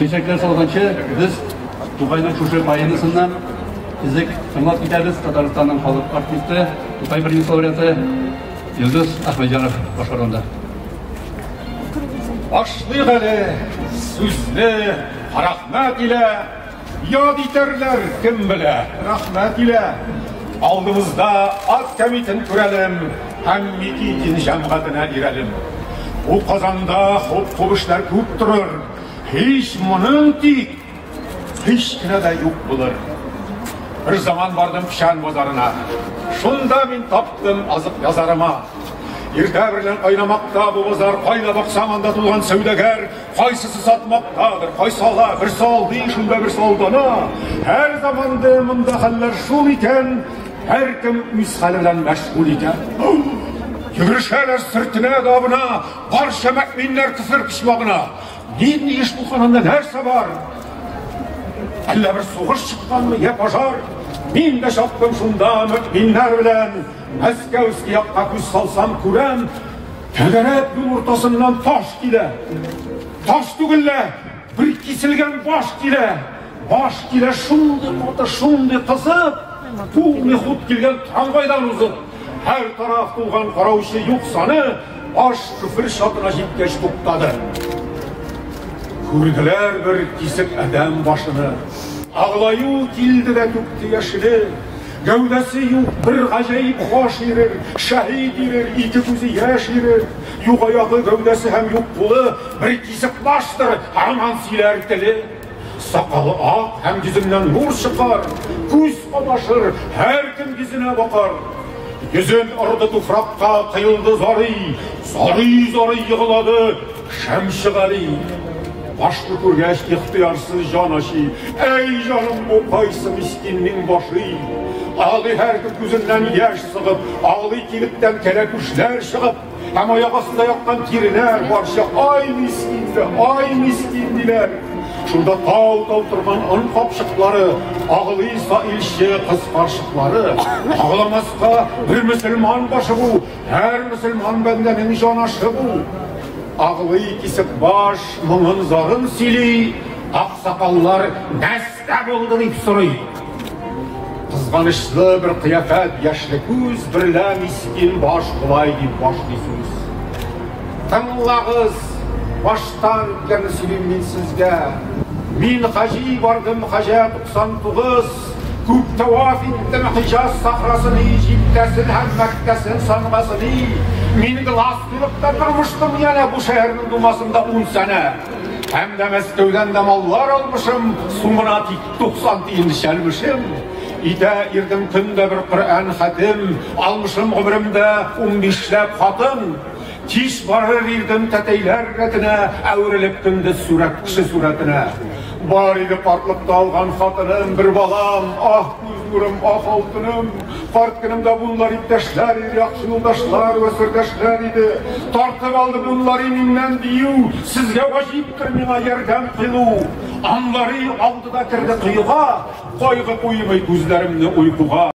Чәчәкләр салганчы без Тукайның шушы поэмасыннан өзек тыңлап китәбез. Татарстанның халык артисты, Тукай премиясе лауреаты Илдус Әхмәтҗанов башкаруында. Башлыйк әле сүзне рәхмәт илә, яд итәрләр, кем белә, рәхмәт илә. Алдыбызда ат кәмитен күрәлем һәм Никитин җәмгатенә ирәлем. Бу Казанда хуп-хуп эшләр күп торыр, һич моның тик һич кенә дә юк булыр. Бер заман бардым Печән базарына. Шунда мин таптым азык язарыма. Иртә берлән кайнамакта бу базар, кайда баксаң анда тулган сәүдәгәр, кайсысы сатмактадыр, кайсы ала, берсе алдый, шунда берсе алдана. Һәр заманда монда хәлләр шул икән, һәркем үз хәле белән мәшгуль икән. Йөгерешәләр сөртенә дә абына, барча мөэминнәр көфер почмагына. Нинди эш булган анда, нәрсә бар? Әллә бер сугыш чыкканмы, я пожар? Мин дә чаптым шунда мөэминнәр белән. Мәскәүский якка күз салсам, күрәм, тәгәрәп юл уртасыннан таш килә. Таш түгел лә, бер киселгән баш килә. Баш килә шундый каты, шундый кызып, полный хут килгән трамвайдан узып. Һәр тараф тулган караучы юк саны, баш күпер чатына җиткәч туктады. Күрделәр бер кисек адәм башыны. Аглаю килде дә түкте яшене. Гәүдәсе юк, бер гаҗәеп баш ирер, шәһид ирер, ике күзе яшь ирер. Юк аягы, гәүдәсе һәм юк кулы, бер кисек баштыр, һаман сөйләр теле. Сакалы ак һәм йөзеннән нур чыкар, күз камашыр, һәркем йөзенә бакар. Йөзен орды туфракка, кыйлды зарый, зарый-зарый егылады Шәмшегали. Башны күргәч, ихтыярсыз җан ачый. Әй, җаным, бу кайсы мискиннең башы? Ağlый һәркем күзеннән яшь сыгып, ağlый кибеттән кәләпүшләр чыгып, һәм аяк астында яткан тиреләр барча ай мискин дә, ай мискин диләр. Шунда тау-тау торган он капчыклары, ağlый саилче кыз карчыклары. Ağламаска бер мөселман башы бу, һәр мөселман бәндәнең җанашы бу. Ağlый кисек баш, моңын зарын сөйли, аксакаллар нәрсә булды дип сорый. Кызганычлы бер кыяфәт, яшьле күз берлә мискин баш болай дип башлый сүз. Тыңлагыз, баштан үткәнне сөйлим мин сезгә. Мин хаҗи бардым хаҗа 99, күп тәваф иттем Хиҗаз сахрасын, Җиддәсен һәм Мәккәсен сангасын. Мин Глазгода тормыштым янә бу шәһәрнең думасында 10 сәнә. Һәм дә Мәскәүдән дә маллар алмышым, сумына тик 90 тиен чәлмешем. Итә ирдем көндә бер Коръән хәтем, алмышым гомеремдә 15ләп хатын. Кич барыр ирдем тәтәйләр рәтенә, әверелеп көндез сурәт кеше сурәтенә. Бар иде картлыкта алган хатыным, бер балам, ах күз нурым, ах алтыным. Карт көнемдә бунлар иптәшләр иде, яхшы юлдашлар вә сердәшләр иде. Тартып алды бунлары миннән дию, сезгә ваҗиптер миңа ярдәм кыйлу. Анлары алды да керде коега, кайгы куймый күзләремне уйкуга.